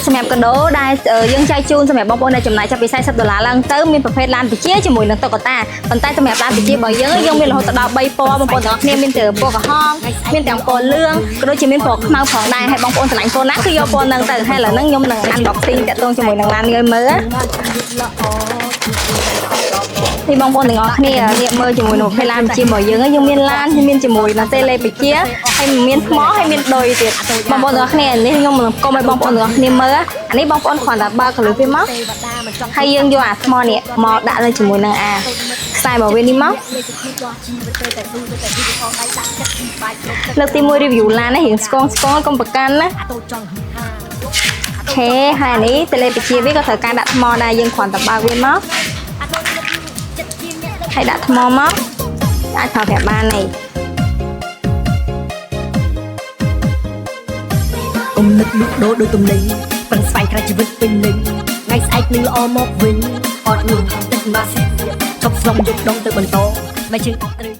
សម្រាប់កាដូដែលយើងចែកជូនសម្រាប់បងប្អូនដែលចំណាយចាប់ពី40ដុល្លារឡើងទៅមានប្រភេទឡានវិជាជាមួយនឹងតុក្កតាប៉ុន្តែសម្រាប់ឡានវិជារបស់យើងយើងមានរហូតដល់3ពណ៌បងប្អូនទាំងអស់គ្នាមានទាំងពណ៌ក្រហមមានទាំងពណ៌លឿងក៏ដូចជាមានពណ៌ខ្មៅផងដែរហើយបងប្អូនស្រឡាញ់ពណ៌ណាគឺយកពណ៌ហ្នឹងទៅហើយឥឡូវហ្នឹងខ្ញុំនឹង unboxing តាក់ទងជាមួយនឹងឡាននេះឲ្យមើលនេះបងប្អូនទាំងអស់គ្នាងាកមើលជាមួយនឹងប្រភេទឡានវិជារបស់យើងយើងមានឡានមានជាមួយនឹងតេលេវិជាហើយមានថ្មហើយមានដុយទៀតបងប្អូនទាំងអស់គ្នានេះខ្ញុំនឹងកុំឲ្យបងប្អូនទាំងអស់គ្នាមើលអានេះបងប្អូនគ្រាន់តែបើកកលឹះវាមកហើយយើងយកអាថ្មនេះមកដាក់នៅជាមួយនឹងអាខ្សែរបស់វានេះមកលើកទី1 review ឡាននេះរៀងស្គងស្គងកុំប្រកាន់ណាOK ហើយអានេះតេលេវិជាវាក៏ត្រូវការដាក់ថ្មដែរយើងគ្រាន់តែបើកវាមកហើយដាក់ថ្មមកអាចប្រើប្រាស់បាននេះ គុំនឹកលក់ដូរដូចទំនិញប្រឹងស្វែងក្រៅជីវិតពេញលេញថ្ងៃស្អែកនឹងល្អមកវិញអត់ងុំទឹកម៉ាស៊ីឈប់ស្លុំយកដងទៅបន្តមិនជើងត្រូវ